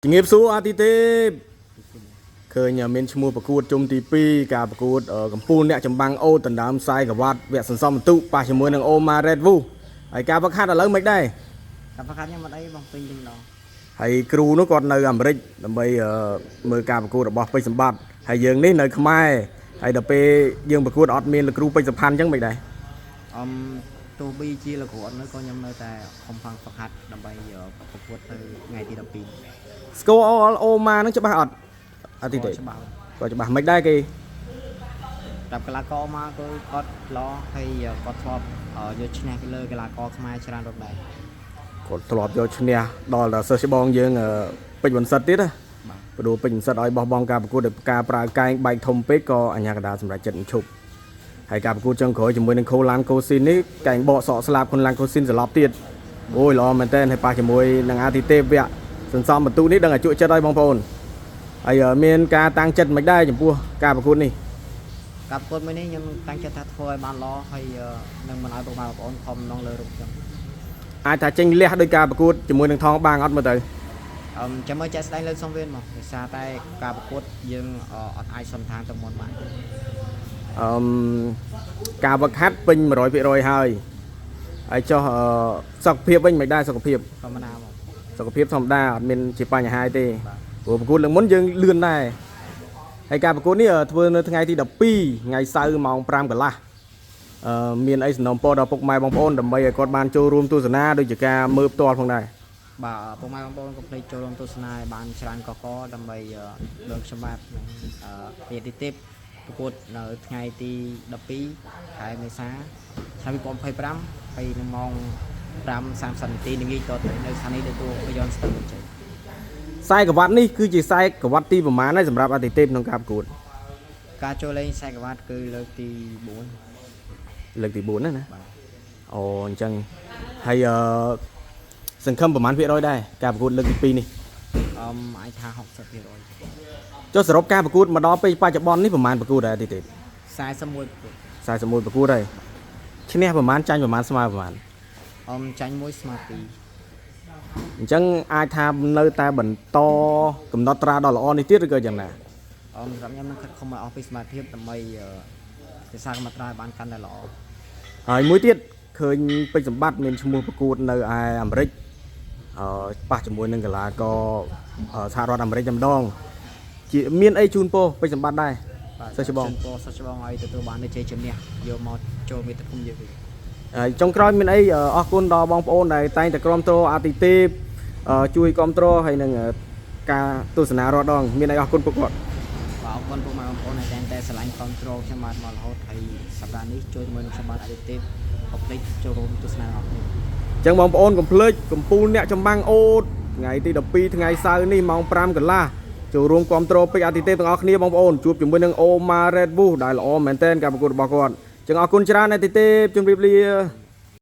ជំរាបសួរអាទិទេពឃើញមានឈ្មោះប្រកួតជុំទី2ការប្រកួតកម្ពូលអ្នកចម្បាំងអូតដណ្ដើមខ្សែក្រវ៉ាត់វគ្គសន្សំបន្ទុប៉ះជាមួយនឹងអូម៉ារ៉េតវូហើយការវឹកហាត់ឥឡូវមិនដែរ ការប្រកាសខ្ញុំអត់អីបងពេញទាំងដង ហើយគ្រូនោះគាត់នៅអាមេរិកដើម្បីមើលការប្រកួតរបស់ពេជ្រសម្បត្តិហើយយើងនេះនៅខ្មែរហើយដល់ពេលយើងប្រកួតអត់មានលោកគ្រូពេជ្រសុផាន់អញ្ចឹងមិនដែរ អមទោះបីជាលោកគ្រូអត់នៅក៏ខ្ញុំនៅតែខំប្រឹងហ្វឹកហាត់ដើម្បីប្រកួតទៅថ្ងៃទី12 ស្គរអូម៉ាហ្នឹងច្បាស់អត់អាទិទេព ច្បាស់ ក៏ច្បាស់មិនដែរគេ តាមកីឡាករមកគឺគាត់ល្អហើយគាត់ធ្លាប់យកឈ្នះទៅលើកីឡាករខ្មែរច្រើនរត់ដែរ គាត់ធ្លាប់យកឈ្នះដល់ដល់សិស្សច្បងយើងពេជ្របន្សិតទៀតណា បាទ ព្រោះពេញសិតឲ្យបោះបង់ការប្រកួតដោយការប្រើកែងបែកធំពេកក៏អញ្ញាកដាសម្រាប់ចិត្តឈប់ហើយការប្រកួតចុងក្រោយជាមួយនឹងខូឡានកូស៊ីននេះកែងបកសក់ស្លាប់ខូឡានកូស៊ីនសន្លប់ទៀតអូយល្អមែនតើហើយប៉ះជាមួយនឹងអាទិទេពវគ្គសន្សំបន្ទុនេះដឹងឲ្យជក់ចិត្តហើយបងប្អូនហើយមានការតាំងចិត្តមិនដែរចំពោះការប្រកួតនេះ ការប្រកួតមួយនេះខ្ញុំតាំងចិត្តថាធ្វើឲ្យបានល្អហើយនឹងមិនឲ្យពុកម៉ែបងប្អូនខំនងលើរូបខ្ញុំ អាចថាចេញលះដោយការប្រកួតជាមួយនឹងថងបាងអត់មើលទៅ អមចាំមើលចាក់ស្ដែងលើសង្វៀនមកដោយសារតែការប្រកួតយើងអត់អាចសន្តានទៅមុនបាន អឺមការវឹកហាត់ពេញ100%ហើយហើយចុះសុខភាពវិញមិនដែរសុខភាព ធម្មតាមក សុខភាពធម្មតាអត់មានជាបញ្ហាទេ បាទ ព្រោះប្រកួតលើកមុនយើងលឿនដែរហើយការប្រកួតនេះធ្វើនៅថ្ងៃទី12ថ្ងៃសៅរ៍ម៉ោង5កន្លះមានអីសំណូមពរដល់ពុកម៉ែបងប្អូនដើម្បីឲ្យគាត់បានចូលរួមទស្សនាដូចជាការមើលផ្ទាល់ផងដែរ បាទពុកម៉ែបងប្អូនកុំភ្លេចចូលរួមទស្សនាឲ្យបានច្រើនកកដើម្បីលើកខ្ញុំបាទនិងអឺអាទិទេពប្រកួតនៅថ្ងៃទី12ខែមេសាឆ្នាំ2025ហើយនៅម៉ោង5:30នាទីល្ងាចតទៅនៅស្ថានីយ៍ទទួលប្រយោនស្ទឹងមានជ័យ ខ្សែក្រវ៉ាត់នេះគឺជាខ្សែក្រវ៉ាត់ទីប្រមាណហើយសម្រាប់អតិទេពក្នុងការប្រកួត ការចូលលេងខ្សែក្រវ៉ាត់គឺលើកទី4 លើកទី4ណាណា បាទ អូអញ្ចឹងហើយសង្ឃឹមប្រមាណភាគរយដែរការប្រកួតលើកទី2នេះ អមអាចថា60% ចុះសរុបការប្រកួតមកដល់ពេលបច្ចុប្បន្ននេះប្រមាណប្រកួតដែរអតិទេព 41ប្រកួត 41ប្រកួតហើយឈ្នះប្រមាណចាញ់ប្រមាណស្មើប្រមាណ អមចាញ់មួយស្មើ2 អញ្ចឹងអាចថានៅតែបន្តកំណត់ត្រាដ៏ល្អនេះទៀតឬក៏យ៉ាងណា អមសម្រាប់ខ្ញុំនឹងខិតខំឲ្យអស់ពីសមត្ថភាពដើម្បីរក្សាកម្រិតត្រាឲ្យបានកាន់តែល្អ ហើយមួយទៀតឃើញពេជ្រសម្បត្តិមានឈ្មោះប្រកួតនៅឯអាមេរិកប៉ះជាមួយនឹងកីឡាករសហរដ្ឋអាមេរិកតែម្ដងជាមានអីជូនពរពេជ្រសម្បត្តិដែរ បាទ សិស្សច្បង ជូនពរសិស្សច្បងឲ្យទទួលបាននូវជ័យជំនះយកមកចូលមាតុភូមិយើងវិញ ហើយចុងក្រោយមានអីអរគុណដល់បងប្អូនដែលតែងតែគាំទ្រអាទិទេពជួយគាំទ្រហើយនឹងការទស្សនារាល់ដងមានអីអរគុណពួកគាត់ បាទអរគុណពុកម៉ែបងប្អូនដែលតែងតែស្រឡាញ់គ្រប់គ្រងខ្ញុំបាទមករហូតហើយសប្តាហ៍នេះជួយជាមួយនឹងខ្ញុំបាទអាទិទេពកុំភ្លេចចូលរួមទស្សនាអរគុណ អញ្ចឹងបងប្អូនកុំភ្លេចកំពូលអ្នកចម្បាំងអូតថ្ងៃទី12ថ្ងៃសៅរ៍នេះម៉ោង5កន្លះចូលរួមគាំទ្រពេជ្រអាទិទេពទាំងអស់គ្នាបងប្អូនជួបជាមួយនឹងអូម៉ារ៉េតវូដែលល្អមែនទែនការប្រកួតរបស់គាត់អញ្ចឹងអរគុណច្រើនអាទិទេពជម្រាបលា